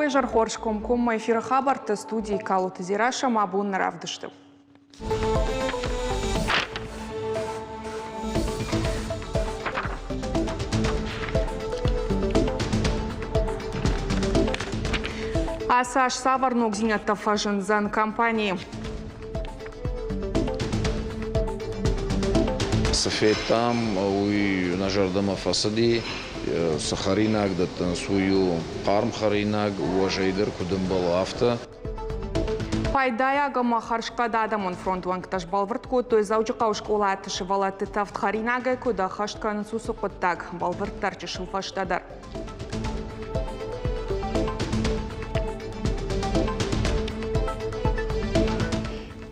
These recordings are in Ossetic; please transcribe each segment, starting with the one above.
Уӕ хорз комкоммӕ эфиры хабӕртты студийы Калоты Дзерассӕ ма абон нӕ равдысты. Ацы аз цавӕр ногдзинӕдтӕ фӕзындзӕн компанийы? Цы федтам, уый нӕ зӕрдӕмӕ фӕцыди. Цы хӕринаг дӕттынц, уый у хъарм хӕринаг, уӕзӕй дӕр куыд ӕмбӕлы, афтӕ. Пайдайаг ӕмӕ хӕрзхъӕд адӕмон фронт уӕнгтӕ сбӕлвырд кодтой Дзӕуджыхъӕуы скъолаты сывӕллӕтты тӕвд хӕринагӕй куыд ӕххӕст кӕнынц уыцы хъуыддаг. Бӕлвырддӕр чысыл фӕстӕдӕр.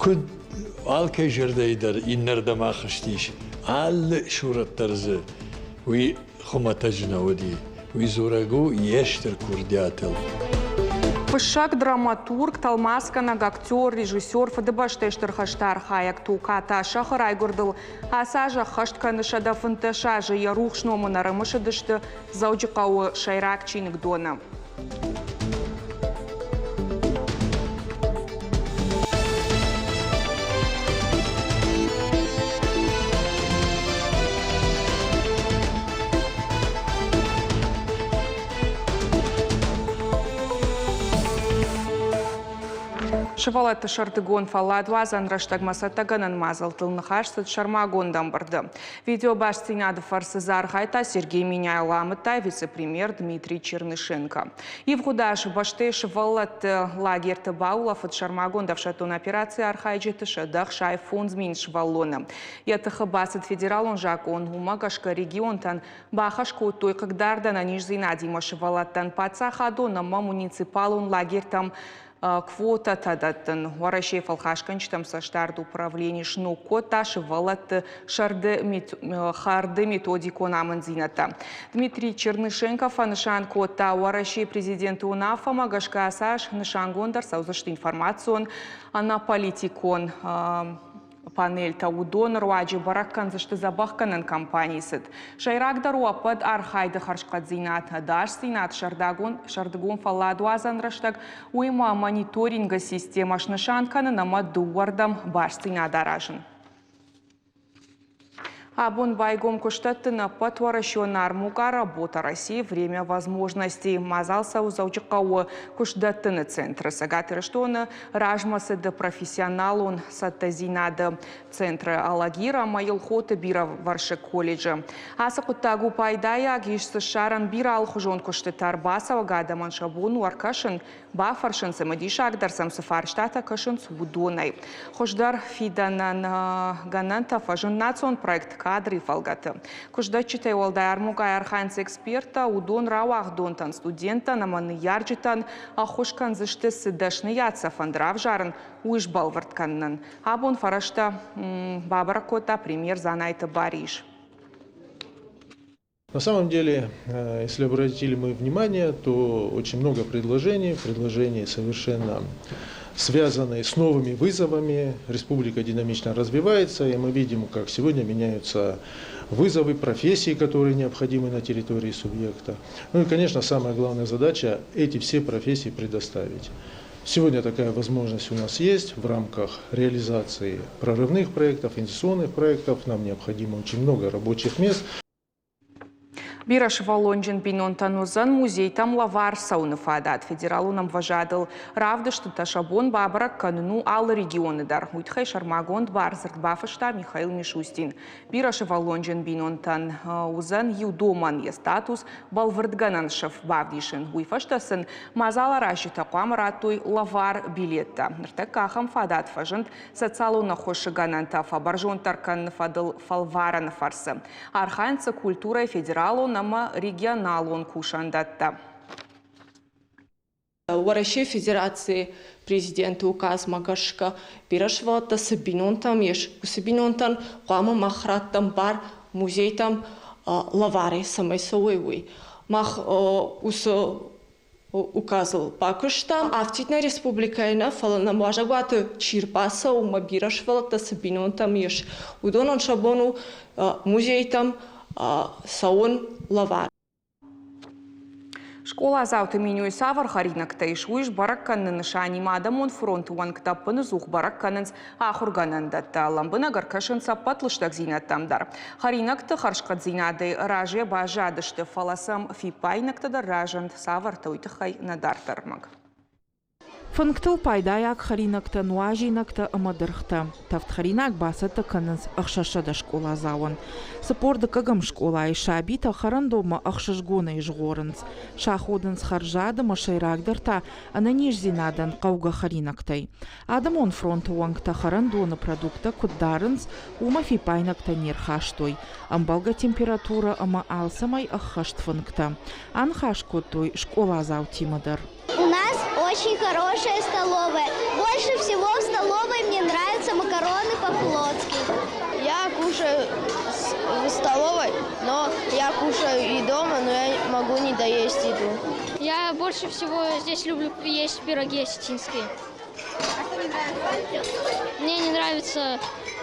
Куыд алкӕй зӕрдӕйы дӕр иннӕрдӕм ахызтис, алы сурӕт дӕр дзы уый хуымӕтӕджы нӕ уыди. Уый дзурӕг у йе стыр курдиатыл. Фыссӕг, драматург, тӕлмацгӕнӕг, актер, режиссер, Фыдыбӕстӕйы Стыр хӕсты архайӕг Токаты Асӕхы райгуырдыл ацы аз ӕххӕст кӕны 115 азы. Йӕ рухс ном ын ӕрымысыдысты Дзӕуджыхъӕуы сӕйраг чиныгдоны. Сывӕллӕтты сӕрдыгон фӕлладуадзӕн рӕстӕгмӕ цӕттӕгӕнӕн мадзӕлттыл ныхас цыд сӕрмагонд ӕмбырды. Видеобастдзинады фӕрцы дзы архайдта Сергей Меняйло, амыдта вице-премьер Дмитрий Чернышенко. Ивгъуыд аз бӕстӕйы сывӕллӕтты лагерты баулӕфыд сӕрмагонд ӕфсӕддон операцийы архайджыты 165 000 сывӕллоны. Йӕ тыхы бацыд федералон закъон, уымӕ гӕсгӕ регионтӕн бахӕс кодтой хъыгдард ӕнӕниздзинадимӕ сывӕллӕттӕн паддзахадон ӕмӕ муниципалон лагертӕм квотӕтӕ дӕттын. Уӕрӕсейы фӕлхасгӕнджытӕм цӕстдард управлени сног кодта сывӕллӕтты хӕрды методикон амынддзинӕдтӕ. Дмитрий Чернышенко фӕнысан кодта, Уӕрӕсейы президенты уынаффӕмӕ гӕсгӕ ацы аз нысангонд ӕрцӕудзысты информацион, ӕнӕполитикон панельтӕ уыдоны руаджы бӕрӕг кӕндзысты дзӕбӕхгӕнӕн кампанийы цыд. Сӕйрагдӕр у ӕппӕт архайды хӕрзхъӕддзинад, ӕдасдзинад, сӕрдыгон фӕлладуадзӕн рӕстӕг, уыимӕ мониторингы системӕ снысан кӕнын ӕмӕ дыууӕрдӕм бастдзинад аразын. Абон байгом куыстӕтты ӕппӕтуӕрӕсеон армукъа «Работа России. Время возможностей». Мадзал цӕуы Дзӕуджыхъӕуы куыстдӕттыны центры. Цӕгат Ирыстоны размӕцыды профессионалон цӕттӕдзинады центры Алагир ӕмӕ Елхоты бирӕвӕрсыг колледжы. Ацы хъуыддаг у пайдайаг, ис дзы ссарӕн бирӕ алыхуызон куыстытӕ ӕрбацӕуӕг адӕмӕн сӕ бон у ӕркӕсын, бафӕрсын, цымыдисагдӕр сӕм цы фарстатӕ кӕсынц, уыдонӕй. Хуыздӕр фидӕнӕн гӕнӕнтӕ фӕзынд национ проект «Кадры» фӕлгӕты. Куыстдӕтджытӕй уӕлдай армукъайы архайынц эксперттӕ, уыдон рауагъдонтӕн, студенттӕн ӕмӕ ныййарджытӕн ӕххуыс кӕндзысты, цы дӕсныйад сӕ фӕнды равзарын, уый сбӕлвырд кӕнынӕн. Абон фӕрӕзтӕ бабӕрӕг кодта премьер Дзанайты Барис. На самом деле, если обратили мы внимание, то очень много предложений, предложений совершенно связанные с новыми вызовами. Республика динамично развивается, и мы видим, как сегодня меняются вызовы, профессии, которые необходимы на территории субъекта. Ну и, конечно, самая главная задача – эти все профессии предоставить. Сегодня такая возможность у нас есть в рамках реализации прорывных проектов, инвестиционных проектов. Нам необходимо очень много рабочих мест. Бирӕсывӕллонджын бинонтӕн уыдзӕн музейтӕм лӕвар цӕуыны фадат. Федералон ӕмвӕзадыл равдыстытӕ сӕ бон бабӕрӕг кӕнын у алы регионы дӕр. Уый тыххӕй сӕрмагонд бардзырд бафыста Михаил Мишустин. Бирӕсывӕллонджын бинонтӕн уыдзӕн иу домӕн йӕ статус бӕлвырдгӕнӕн сыф бавдисын. Уый фӕстӕ сын мадзаларазджытӕ хъуамӕ радтой лӕвар билеттӕ. Ныртӕккӕ ахӕм фадат фӕзынд социалон ӕххуысы гӕнӕнтӕ фӕбӕрзонддӕр кӕныны фӕдыл фӕлварӕны фӕрцы. Архайынц дзы культурӕйы федералон ӕмӕ регионалон кусӕндӕттӕ. Уӕрӕсейы Федерацийы президенты указмӕ гӕсгӕ бирӕ сывӕллӕттӕ цы бинонтӕм ис, уыцы бинонтӕн хъуамӕ мах раттӕм бар музейтӕм лӕварӕй цӕмӕй цӕуой, уый. Мах уыцы указыл бакуыстам. Афтид нӕ республикӕйы нӕ, фӕлӕ нӕм уазӕгуаты чи рбацӕуы ӕмӕ бирӕ сывӕллӕттӕ цы бинонтӕм ис, уыдонӕн сӕ бон у музейтӕм цӕуын лӕвар. Скъоладзауты менюйы цавӕр хӕринӕгтӕ ис, уый сбӕрӕг кӕныны нысанимӕ Адӕмон фронты уӕнгтӕ ӕппынӕдзух бӕрӕг кӕнынц ахуыргӕнӕндӕттӕ, лӕмбынӕг ӕркӕсынц ӕппӕт лыстӕгдзинӕдтӕм дӕр. Хӕринӕгты хӕрзхъӕддзинадӕй разыйӕ баззадысты, фӕлӕ сӕм фиппаинӕгтӕ дӕр разынд, цавӕртӕ, уый тыххӕй нӕ дарддӕр ӕрмӕг. Фынгтыл пайдайаг хӕринӕгтӕ, нуазинӕгтӕ ӕмӕ дыргътӕ. Тӕвд хӕринаг бацӕттӕ кӕнынц 600 скъоладзауӕн. 42-ӕм скъолайы сабитӕ хӕрӕндонмӕ ӕхсызгонӕй згъорынц. Саходынц хӕрзад ӕмӕ сӕйрагдӕр та ӕнӕниздзинадӕн хъӕугӕ хӕринӕгтӕй. Адӕмон фронты уӕнгтӕ хӕрӕндоны продукттӕ куыд дарынц, уымӕ фиппаинӕгтӕ не рхастой. Ӕмбӕлгӕ температурӕ ӕмӕ алцӕмӕй ӕххӕст фынгтӕ. Аныхас кодтой скъоладзаутимӕ дӕр. У нас очень хорошая столовая. Больше всего в столовой мне нравятся макароны по-флотски. Я кушаю в столовой, но я кушаю и дома, но я могу не доесть еду. Я больше всего здесь люблю есть пироги осетинские. А что не нравится? Мне не нравится,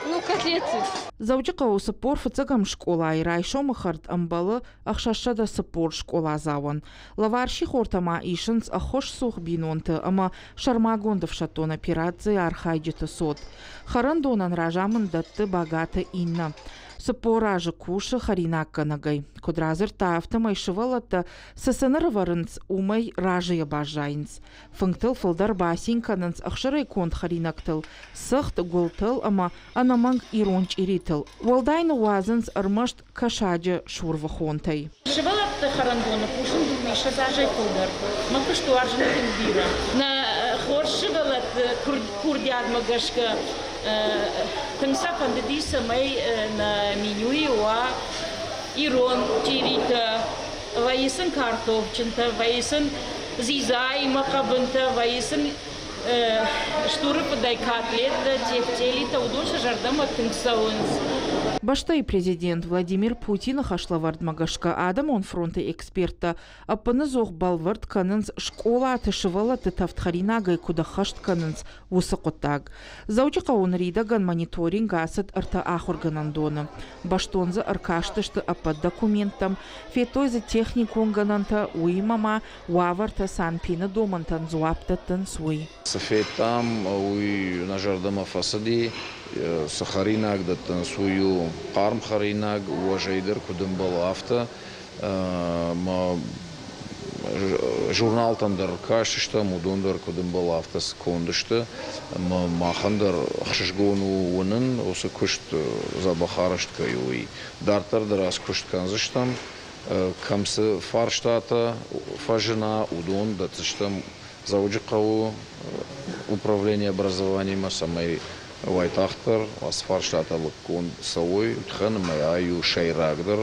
ну, котлеты. Дзӕуджыхъӕуы 45-ӕм скъолайы райсомы хӕрд ӕмбӕлы 640 скъоладзауӕн. Лӕвар сихортӕ ма исынц ӕххуысцух бинонты ӕмӕ сӕрмагонд ӕфсӕддон операцийы архайджыты цот. Хӕрӕндонӕн разамынд дӕтты Багаты Иннӕ. 40 азы кусы хӕринаггӕнӕгӕй. Куыд радзырдта, афтӕмӕй сывӕллӕттӕ цы сын ӕрӕвӕрынц, уымӕй разыйӕ баззайынц. Фынгтыл фылдӕр бацин кӕнынц ӕхсырӕй конд хӕринӕгтыл, цыхт, гуылтыл ӕмӕ ӕнӕмӕнг ирон чъиритыл. Уӕлдай ныууадзынц ӕрмӕст кӕсаджы сурвыхонтӕй. Сывӕллӕтты хӕрӕндоны кусын 22 азӕй фылдӕр. Мӕ куыст уарзын тынг бирӕ. Нӕ хорз сывӕллӕтты курдиатмӕ гӕсгӕ тынг сӕ фӕндыди, цӕмӕй нӕ менюйы уа ирон чъиритӕ, вӕййы сын картофджынтӕ, вӕййы сын дзидзаимӕ хъӕбынтӕ, вӕййы сын стуры фыдӕй котлеттӕ, тефтелитӕ, уыдон сӕ зӕрдӕмӕ тынг цӕуынц. Бӕстӕйы президент Владимир Путины хӕслӕвӕрдмӕ гӕсгӕ Адӕмон фронты эксперттӕ ӕппынӕдзух бӕлвырд кӕнынц скъолаты сывӕллӕтты тӕвдхӕринагӕй куыд ӕххӕст кӕнынц, уыцы хъуыддаг. Дзӕуджыхъӕуы ныридӕгӕн мониторинг ацыд ӕртӕ ахуыргӕнӕндоны. Бӕстон дзы ӕркастысты ӕппӕт документтӕм, федтой дзы техникон гӕнӕнтӕ, уыимӕ ма уавӕртӕ Санпины домӕнтӕн дзуапп дӕттынц, уый. Цы федтам, уый нӕ зӕрдӕмӕ фӕцыди. Цы хӕринаг дӕттынц, уый у хъарм хӕринаг, уӕзӕй дӕр куыд ӕмбӕлы, афтӕ. Мӕ журналтӕм дӕр кастыстӕм, уыдон дӕр куыд ӕмбӕлы, афтӕ конд сты. Ӕмӕ махӕн дӕр ӕхсызгон у уынын, уыцы куыст дзӕбӕх арӕзт кӕй у, уый. Дарддӕр дӕр ацы куыст кӕндзыстӕм. Кӕм цы фарстатӕ фӕзына, уыдон дӕтдзыстӕм Дзӕуджыхъӕуы управление образованиемӕ, цӕмӕй уайтагъддӕр ацы фарстатӕ лыггонд цӕуой, уый ӕмӕ ай у сӕйрагдӕр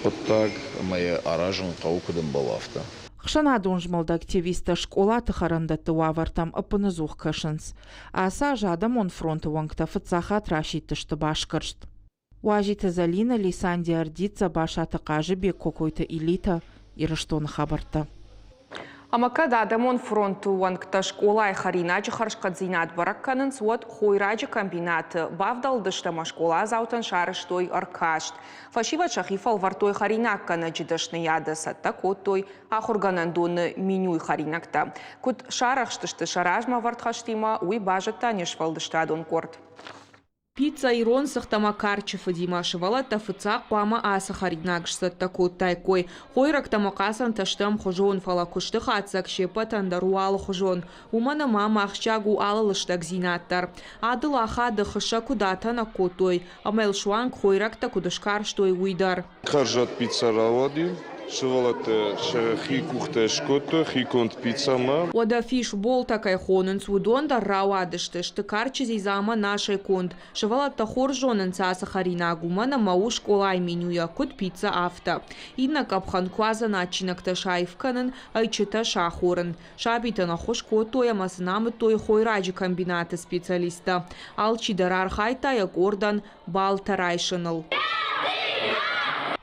хъуыддаг ӕмӕ йӕ аразын хъӕуы куыд ӕмбӕлы, афтӕ. Хсӕнадон змӕлды активисттӕ скъолаты хӕрӕндӕтты уавӕртӕм ӕппынӕдзух кӕсынц. Ацы аз Адӕмон фронты уӕнгтӕ фыццаг хатт расидтысты басгӕрст. Уазиты Зӕлинӕ, Лисанди Ардица, Басаты Хъазыбег, Кокойты Илитӕ, Ирыстоны хабӕрттӕ. Ӕмӕ кӕд Адӕмон фронты уӕнгтӕ скъолайы хӕринаджы хӕрзхъӕддзинад бӕрӕг кӕнынц, уӕд хойраджы комбинаты бавдӕлдысты ӕмӕ скъоладзаутӕн сарӕзтой ӕркаст. Фӕсивӕд сӕхи фӕлвӕрдтой хӕринаггӕнӕджы дӕсныйады, цӕттӕ кодтой ахуыргӕнӕндоны менюйы хӕринӕгтӕ. Куыд сарӕхстысты сӕ размӕвӕрд хӕстимӕ, уый базыдта не сфӕлдыстадон къорд. Пицца ирон цыхт ӕмӕ карчы фыдимӕ сывӕллӕттӕ фыццаг хъуамӕ ацы хӕринаг сцӕттӕ кодтаиккой. Хойрӕгтӕ ӕмӕ хъацӕнтӕ сты ӕмхуызон, фӕлӕ куысты хатдзӕг се ппӕтӕн дӕр у алыхуызон. Уымӕн ӕмӕ ам ахсджиаг у алы лыстӕгдзинад дӕр. Адыл ахады хыссӕ куыд атӕнӕг кодтой ӕмӕ йыл суанг хойрӕгтӕ куыд скарстой, уый дӕр. Хӕрзад пицца рауади. Сывӕллӕттӕ сӕхи къухтӕ скодтой хиконд пиццӕмӕ. Уӕдӕ фишболтӕ кӕй хонынц, уыдон дӕр рауадысты, сты карчы дзидза ӕмӕ насӕй конд. Сывӕллӕттӕ хорз зонынц ацы хӕринаг, уымӕн ӕмӕ у скъолайы менюйӕ, куыд пицца, афтӕ. Иннӕ къӕпхӕн куадзӕн адджинӕгтӕ саив кӕнын, ӕйчытӕ сахорын. Сабитӕн ӕххуыс кодтой ӕмӕ сын амыдтой хойраджы комбинаты специалисттӕ. Алчидӕр архайдта йӕ къордӕн баллтӕ райсыныл.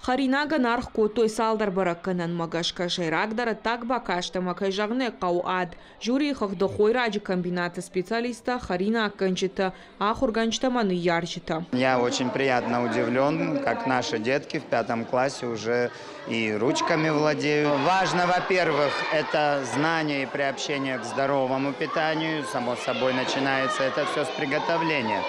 Хӕринагӕн аргъ кодтой цалдӕр бӕрӕггӕнӕнмӕ гӕсгӕ. Сӕйрагдӕр ӕддаг бакаст ӕмӕ, кӕй зӕгъын ӕй хъӕуы, ад. Жюрийы хыгъды хойраджы комбинаты специалисттӕ, хӕринаггӕнджытӕ, ахуыргӕнджытӕ ӕмӕ ныййарджытӕ. Я очень приятно удивлен, как наши детки в пятом классе уже и ручками владеют. Важно, во-первых, это знание и приобщение к здоровому питанию. Само собой, начинается это все с приготовления.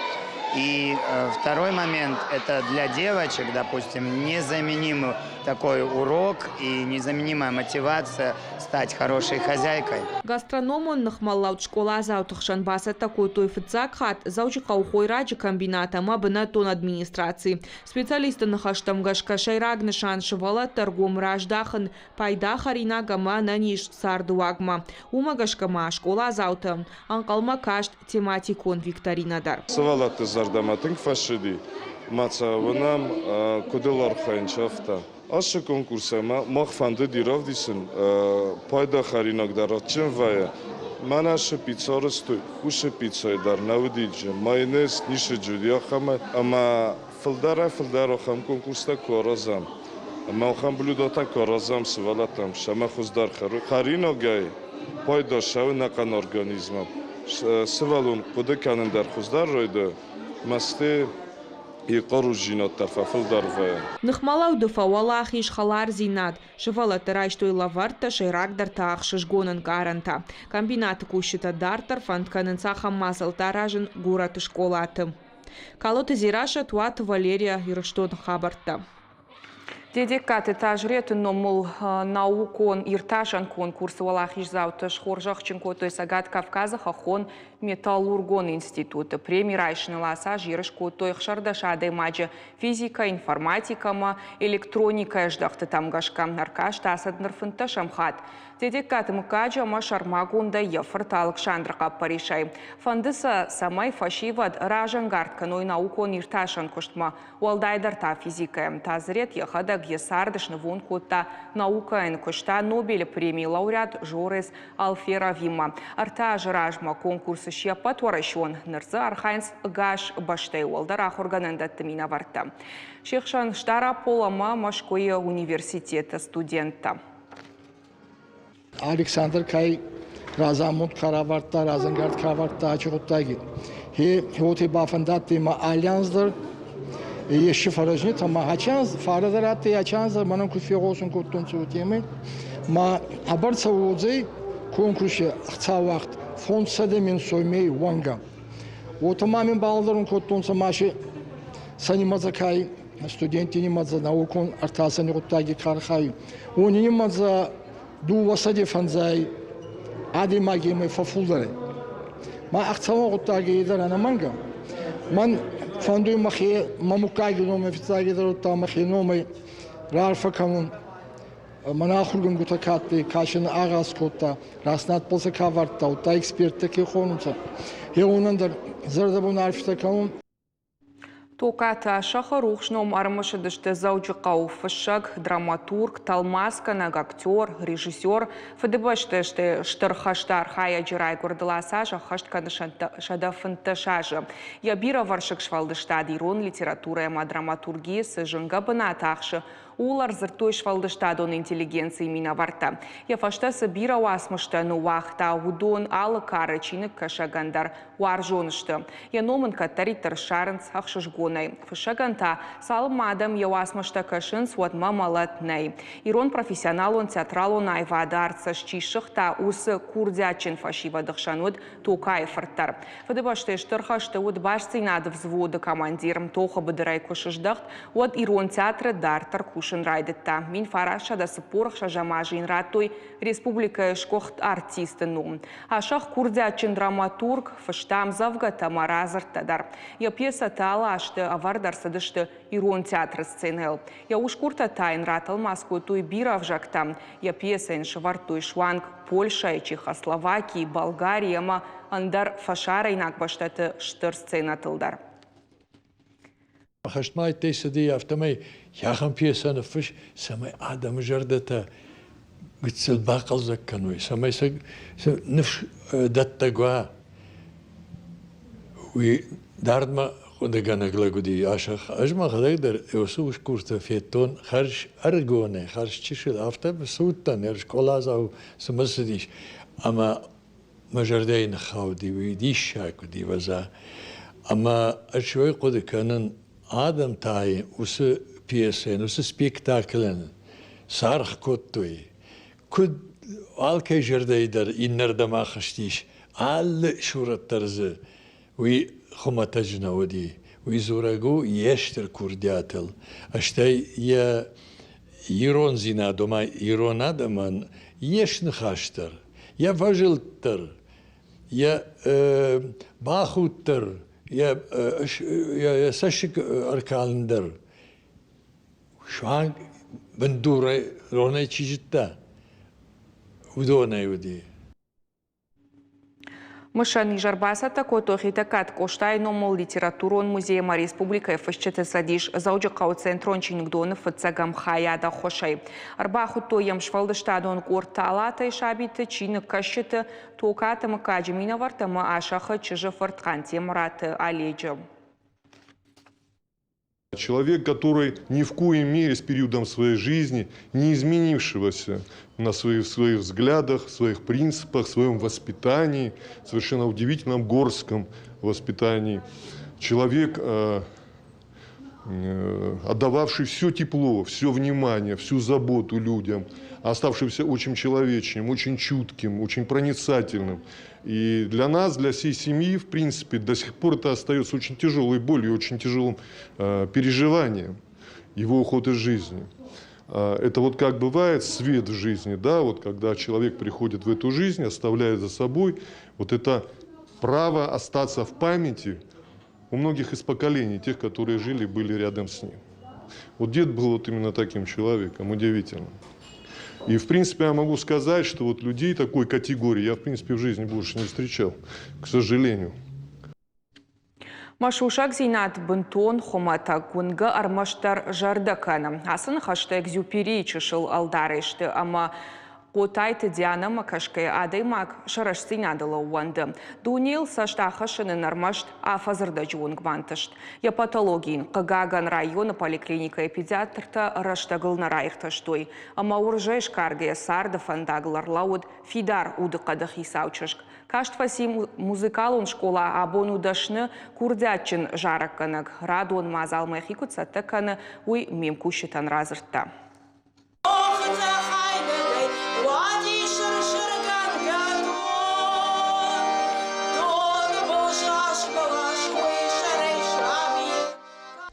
И второй момент – это для девочек, допустим, незаменимый такой урок и незаменимая мотивация стать хорошей хозяйкой. Гастрономон ныхмӕлӕуд скъоладзауты хсӕн бацӕттӕ кодтой фыццаг хатт Дзӕуджыхъӕуы хойраджы комбинат ӕмӕ бынӕттон администраци. Специалистты ныхӕстӕм гӕсгӕ сӕйраг нысан сывӕллӕтты ӕргом раздахын пайда хӕринаг ӕмӕ ӕнӕниз цардыуагмӕ. Уымӕ гӕсгӕ ма скъоладзаутӕм ӕнхъӕлмӕ каст тематикон викторинӕ дӕр. Сывӕллӕтты зӕрдӕмӕ тынг фӕцыди, ӕмӕ сӕ уынӕм, куыд ыл архайынц, афтӕ. Ацы конкурсӕй мах фӕндыди равдисын, пайда хӕринаг дӕр адджын вӕййы. Мӕнӕ цы пицца арӕзтой, уыцы пиццӕйы дӕр нӕ уыди майонез, ницы уыди ахӕмӕй. Ӕмӕ фылдӕрӕй-фылдӕр ахӕм конкурстӕ куы аразӕм, ӕмӕ ахӕм блюдотӕ куы аразӕм сывӕллӕттӕм, сӕмӕ хуыздӕр хӕринагӕй пайда цӕуы ӕнӕхъӕн организмӕн. Сывӕллон хъуыды кӕнын дӕр хуыздӕр райдайы, мӕсты йӕ хъарудзинад дӕр фӕфылдӕр вӕййы. Ныхмӕлӕуды фӕуӕлахиз хӕлардзинад. Сывӕллӕттӕ райстой лӕвӕрттӕ, сӕйрагдӕр та ӕхсызгон ӕнкъарӕнтӕ. Комбинаты кусджытӕ дарддӕр фӕнд кӕнынц ахӕм мадзӕлттӕ аразын горӕты скъолаты. Калоты Дзерассӕ, Туаты Валерия, Ирыстоны хабӕрттӕ. Дедегкаты Тазреты номыл наукон иртасӕн конкурсы уӕлахиздзаутӕ схорзӕхджын кодтой Цӕгат Кавказы хӕххон металлургон институты. Преми райсыныл ацы аз ерыс кодтой 16 адӕймаджы физикӕ, информатикӕ ӕмӕ электроникӕйы здӕхтытӕм гӕсгӕ. Ӕркаст ацыд ныр фынддӕсӕм хатт. Дедегкаты мыггаджы ӕмӕ сӕрмагондӕй йӕ фырт Алыксандры хъӕппӕрисӕй. Фӕнды сӕ, цӕмӕй фӕсивӕд разӕнгард кӕной наукон иртасӕн куыстмӕ, уӕлдайдӕр та физикӕйӕ. Тазрет йӕхӕдӕг йӕ цард снывонд кодта наукӕйӕн, куыста Нобелы премийы лауреат Жорес Алферовимӕ. Ӕртӕ азы размӕ конкурсы се ппӕтуӕрӕсеон, ныр дзы архайынц ӕгас бӕстӕйы уӕлдӕр ахуыргӕнӕндӕтты минӕвӕрттӕ. Се хсӕн Стъарапол ӕмӕ Мӕскуыйы университеты студенттӕ. Александр кӕй разамунд ка равардта, разӕнгард ка равардта ачи гъуддаги. Хе уоте бафӕндадтӕй ма алли анз дӕр ести фӕрӕзнитӕ ма ачи анз фарӕ дӕр адтӕй, ачи анз дӕр мӕнӕн куд фегъосун кодтонцӕ, уотемӕй ма хъӕбӕр уодзӕй конкурси ӕхцауагъд 500 сомей уӕнгӕ. Уотӕ ма мин балӕдӕрун кодтонцӕ ма си сӕ нимӕдзӕ кай студентти нимӕдзӕ наукон ӕртасӕни гъуддаги ка архайуй, уони нимӕдзӕ дууӕсӕди фӕндзай адӕймагемӕй фӕффулдӕр ӕй. Ма ӕхцӕуӕн гъуддаги дӕр ӕнӕмӕнгӕ. Мӕн фӕндуй мӕхе мӕ муггаги номӕй фиццагидӕр удта мӕхе номӕй раарфӕ кӕнун. Мӕн ахургӕнгутӕ ка адтӕй, ка син агъаз кодта, раст сӕ ка вардта, удта эксперттӕ ке хонунцӕ, хеуонӕн дӕр зӕрдӕбун арфитӕ кӕнун. Токаты Асӕхы рухс ном ӕрымысыдысты Дзӕуджыхъӕуы фыссӕг, драматург, тӕлмацгӕнӕг, актер, режиссер, Фыдыбӕсты Стыр хӕсты архайӕджы райгуырдыл ацы аз ӕххӕст кӕны 115 азы. Йӕ бирӕвӕрсыг сфӕлдыстад ирон литературӕ ӕмӕ драматургийы цы зынгӕ бынат ахсы, ууыл ӕрдзырдтой сфӕлдыстадон интеллигенцийы минӕвӕрттӕ. Йӕ фӕстӕ цы бирӕ уацмыстӕ ныууагъта, уыдон алы кары чиныгкӕсӕгӕн дӕр уарзон сты. Йӕ ном ын кӕддӕриддӕр ссарынц ӕхсызгонӕй. Фыссӕгӕн та, цалынмӕ адӕм йӕ уацмыстӕ кӕсынц, уӕдмӕ мӕлӕт нӕй. Ирон профессионалон театралон аивады артдзӕст чи ссыгъта, уыцы курдиатджын фӕсивӕды хсӕн уыд Токайы фырт дӕр. Фыдыбӕстӕйы Стыр хӕсты уыд бастдзинады взводы командир. Тохы быдырӕй куы сыздӕхт, уӕд ирон театры дарддӕр кусын райдыдта. 1946 азы йын радтой республикӕйы сгуыхт артисты ном. Асӕх курдиатджын драматург, фыста ӕмдзӕвгӕтӕ ӕмӕ радзырдтӕ дӕр. Йӕ пьесӕтӕ алы азты ӕвӕрд ӕрцыдысты ирон театры сценӕйыл. Йӕ усгуртӕ та йын ратӕлмац кодтой бирӕ ӕвзӕгтӕм. Йӕ пьесӕ йын сӕвӕрдтой суанг Польшӕйы, Чехословакийы, Болгарийы ӕмӕ ӕндӕр фӕсарӕйнаг бӕстӕты стыр сценӕтыл дӕр. Хӕстмӕ цыди, афтӕмӕй ахӕм пьесӕ ныффыс, цӕмӕй адӕмы зӕрдӕтӕ гыццыл бахъӕлдзӕг кӕной, цӕмӕй сӕ ныфс дӕттӕг уа. Уый дардмӕ. хъуыдыгӕнӕг лӕг уыди Асӕх. Ӕз мӕхӕдӕг дӕр уыцы усгуртӕ федтон хӕрз ӕрыгонӕй, хӕрз чысыл, афтӕ цы уыдтӕн, скъоладзау цымӕ цыдис. Ӕмӕ мӕ зӕрдӕйы ныххауди, уый диссаг уыди, ӕвӕдза. Ӕмӕ ӕз уый хъуыды кӕнын, адӕм та уыцы пьесӕйӕн, уыцы спектаклӕн саргъ кодтой, куыд алкӕй зӕрдӕйы дӕр иннӕрдӕм ахызтис, алы сурӕт дӕр дзы уый хуымӕтӕджы нӕ уыди. Уый дзурӕг у йе стыр курдиатыл, стӕй йӕ ирондзинад, ома ирон адӕмӕн йе сныхас дӕр, йӕ фӕзылд дӕр, йӕ бахудт дӕр, йӕ цӕссыг ӕркалын дӕр суанг бындурӕй ронӕй чи зыдта, уыдонӕй уыди. Мысӕн изӕр бацӕттӕ кодтой Хетӕгкаты Къостайы номыл литературон музеймӕ республикӕйы фысджыты цӕдис Дзӕуджыхъӕуы центрон чиныгдоны фыццӕгӕм хайад ӕххуысӕй. Ӕрбахуыдтой йӕм сфӕлдыстадон къорд Талатӕй сабиты, чиныгкӕсджыты, Токаты мыггаджы минӕвӕрттӕ ӕмӕ Асӕхы чызджы фырт Хъантемыраты Оледжы. Человек, который ни в коей мере с периодом своей жизни, не изменившегося на своих взглядах, своих принципах, своем воспитании, совершенно удивительном горском воспитании. Человек, отдававший все тепло, все внимание, всю заботу людям, оставшийся очень человечным, очень чутким, очень проницательным. И для нас, для всей семьи, в принципе, до сих пор это остается очень тяжелой болью, очень тяжелым переживанием, его уход из жизни. Это вот как бывает свет в жизни, да, вот когда человек приходит в эту жизнь, оставляет за собой вот это право остаться в памяти у многих из поколений, тех, которые жили и были рядом с ним. Вот дед был вот именно таким человеком, удивительным. И, в принципе, я могу сказать, что вот людей такой категории я, в принципе, в жизни больше не встречал, к сожалению. Мӕ сусӕгдзинад бынтон хуымӕтӕг, уынгӕ ӕрмӕстдӕр зӕрдӕ кӕны. Ацы ныхӕстӕ Экзюперийы чысыл ӕлдарӕй сты ӕмӕ Хъотайты Дианӕмӕ кӕсгӕйӕ адӕймаг сӕ рӕстдзинадыл ӕууӕнды. Дунейыл цӕст ахӕссын ын ӕрмӕст афӕдзырдӕджы онг бантыст. Йӕ патологи йын, хъыгагӕн, районы поликлиникӕйы педиатртӕ рӕстӕгыл нӕ раиртӕстой. Ӕмӕ уырзӕй сгаргӕйӕ царды фӕндагыл ӕрлӕууыд фидар удыхъӕды хицау чызг. Каст фӕци музыкалон скъола, абон у дӕсны, курдиатджын зарӕггӕнӕг. Радон мадзалмӕ йӕхи куыд цӕттӕ кӕны, уый ме мкусджытӕн радзырдта.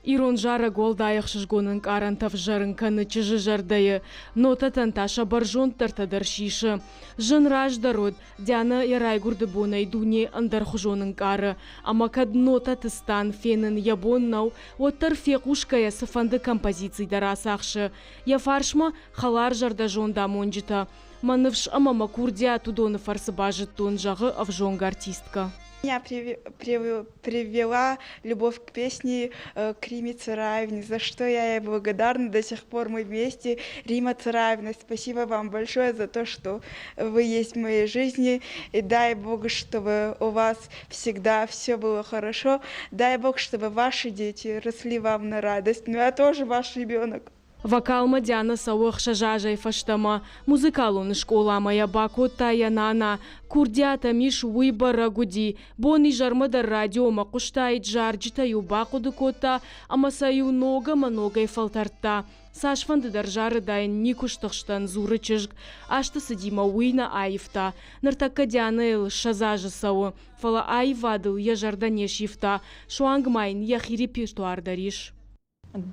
Ирон зарӕг уӕлдай ӕхсызгон ӕнкъарӕнтӕ ӕвзӕрын кӕны чызджы зӕрдӕйы, нотӕтӕн та сӕ бӕрзонддӕртӕ дӕр сисы. Зын раздӕр уыд, Дианӕ йӕ райгуырды бонӕй дуне ӕндӕрхуызон ӕнкъары, ӕмӕ кӕд нотӕты стан фенын йӕ бон нӕу, уӕддӕр фехъусгӕйӕ цыфӕнды композици дӕр ацахсы. Йӕ фарсмӕ хӕларзӕрдӕ зондамонджытӕ. Мӕ ныфс ӕмӕ мӕ курдиат уыдоны фӕрцы базыдтон, зӕгъы ӕвзонг артисткӕ. Меня привела любовь к песне к Риме Цараевне, за что я ей благодарна. До сих пор мы вместе. Рима Цараевна, спасибо вам большое за то, что вы есть в моей жизни. И дай Бог, чтобы у вас всегда все было хорошо. Дай Бог, чтобы ваши дети росли вам на радость. Но я тоже ваш ребенок. Вокалмӕ Диана цӕуы ӕхсӕз азӕй фӕстӕмӕ. Музыкалон скъоламӕ йӕ бакодта йӕ нана. Курдиат ӕм ис, уый бӕрӕг уыди. Бон-изӕрмӕ дӕр радиомӕ хъуыстаид, зарджытӕ-иу бахъуыды кодта ӕмӕ сӕ-иу ног ӕмӕ ногӕй фӕлтӕрдта. Цасфӕнды дӕр зарыдаин, никуы стыхстӕн, дзуры чызг. Азты цыдимӕ уый нӕ аивта. Ныртӕккӕ Дианӕйыл 20 азы цӕуы, фӕлӕ аивадыл йӕ зӕрдӕ не сивта. Суанг ма йын йӕхи репертуар дӕр ис.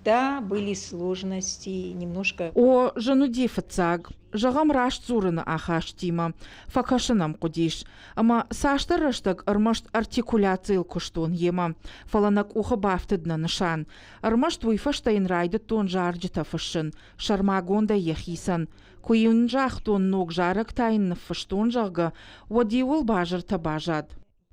Да, были сложности, немножко. О, зын уыди фыццаг, зӕгъӕм, раст дзурыны ахастимӕ. Фӕкӕсын ӕм хъуыдис. Ӕмӕ цасдӕр рӕстӕг ӕрмӕст артикуляцийыл куыстон йемӕ, фӕлӕ нӕ къухы бафтыд нӕ нысан. Ӕрмӕст уый фӕстӕ йын райдыдтон зарджытӕ фыссын, сӕрмагондӕй йӕхицӕн. Куы-иу ын загътон, ног зарӕг та йын ныффыстон, зӕгъгӕ, уӕд-иу ыл базыртӕ базад.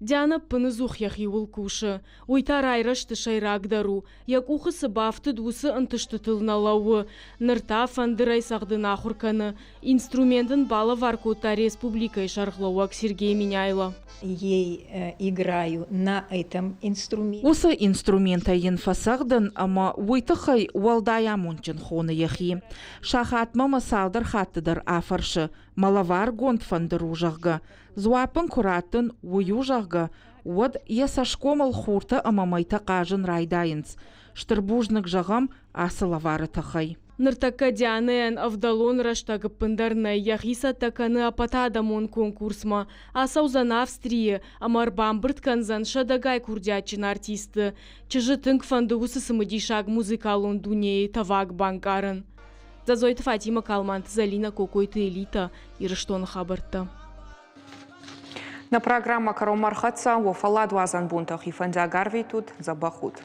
Дианӕ ӕппыныдзух йӕхиуыл кусы. Уый та райрӕзты сӕйрагдӕр у. Йӕ къухы цы бафтыд, уыцы ӕнтыстытыл нӕ лӕууы. Ныр та фӕндырӕй цӕгъдын ахуыр кӕны. Инструмент ын балӕвар кодта республикӕйы сӕргълӕууӕг Сергей Меняйло. Ей играю на этом инструменте. Уыцы инструментӕй йын фӕцӕгъдын ӕмӕ уый тыххӕй уӕлдай амондджын хоны йӕхи. Сахатмӕ мӕ цалдӕр хатты дӕр афӕрсы, мӕ лӕваргонд фӕндыр у, зӕгъгӕ. Дзуапп ын куы раттын, уый у, зӕгъгӕ, уӕд йӕ цӕсгомыл хуртӕ ӕмӕ мӕйтӕ хъазын райдайынц. Стыр бузныг зӕгъӕм ацы лӕвары тыххӕй. Ныртӕккӕ Дианӕйӕн ӕвдӕлон рӕстӕг ӕппындӕр нӕй, йӕхи цӕттӕ кӕны ӕппӕтадӕмон конкурсмӕ. Ацӕудзӕн Австрийы ӕмӕ ӕрбамбырд кӕндзӕн сӕдӕгай курдиатджын артистты. Чызджы тынг фӕнды уыцы цымыдисаг музыкалон дунейы тӕваг банкъарын. Дзӕдзойты Фатимӕ, Калманты Зӕлинӕ, Кокойты Элита, Ирыстоны хабӕрттӕ. Нӕ программӕ кӕронмӕ ӕрхӕццӕ, уӕ фӕлладуадзӕн бонтӕ хи фӕндиаг арвитут, дзӕбӕх ут!